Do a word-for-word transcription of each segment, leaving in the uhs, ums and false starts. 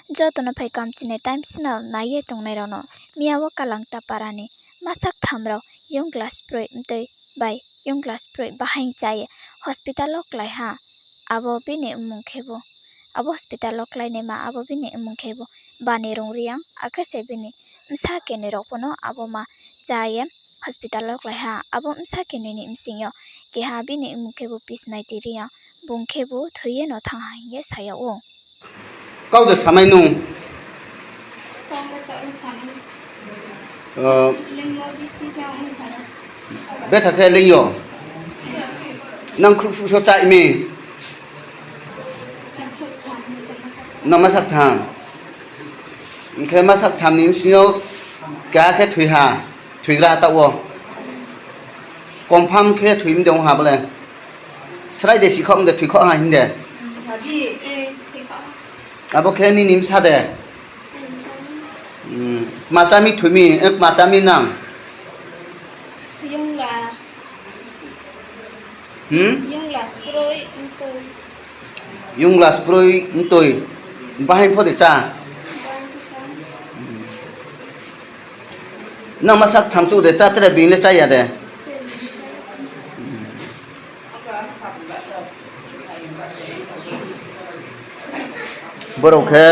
Joto no phai kamchinai Times no nai ye tongnai rao no, miya wo Kalangta para ni masa ktham rao young class broi mtoi bai young class broi bahaing chá ye hospital wo klái ha. Abo bini mmung khebu, abo hospital wo kláinaima abo bini mmung khebu Banirung Reang, akhe se bini bsa keni rao pho no abo ma chá ye hospital wo klái ha. Abo bsa keni ni bsing yo keha bini mmung khebu Pismaiti Reang, bung khebu thoi ye no thanng ha hing ye sa yag ou. Kau de samai nung. Betha khe leing yo. Nang khruhsuh so chá mi. Nang masa ktham. Hing khe masa ktham ni bsing yo keha khe thoi ha, thoigra ha taoh wo. Confirm khe thoi mi de ong ha bo le. Srai de sikhaoh mi de thoikhaoh ha hing de. Abo khe nini bsa de. Kma chá mi thoi mi, kma chá mi nang. Young class broi mtoi. Bahaing pho de chá. Nang masa ktham chuh de chá tre, being le chá ya de. Brao khe,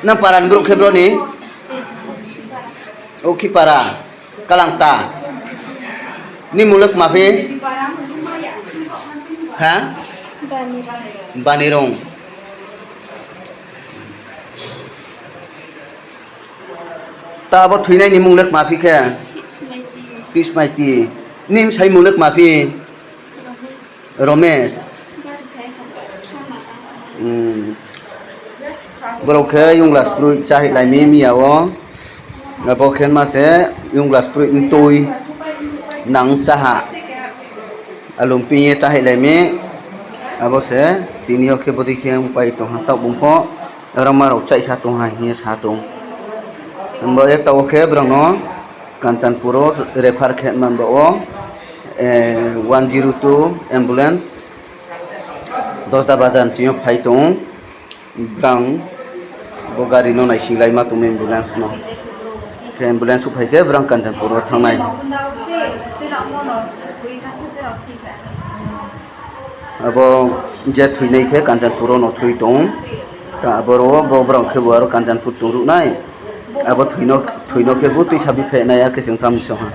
nang para ni brouh khe bro ni? Okhipara, Kalangta. Nini mmung le kma phi? Ha? Banirung. Ta abo thoinai ni mmung le kma phi khe? Pismaiti. Nini bsai mmung le kma phi? Romesh. Brao khe young class broi cháhihlai mi miya wo. Abo khe ma se young class broi mtoi nang chá ha. Alum ping ye cháhihlai mi. Abo se tini yo khe bodei khe ongpai tong ha, taoh bung pho rangma rao chaihsa tong ha hing ye sa tong. Himba ye taoh wo khe brao no Kanchanpur wo refer khe man ba wo, one zero two ambulance Dosda Bazar ni sing yo phai tong. Brang bo gari no naisinglaima tong mi ambulance no. Khe ambulance souhphai khe brang Kanchanpur wo thanng nai. Abo je thoinai khe Kanchanpur wo no thoi tong. Ta aboro wo bo brang khebu aro Kanchanpur tongruh nai. Abo thoi no khebu tuisa bi phai nai, akhe chung tham song ha.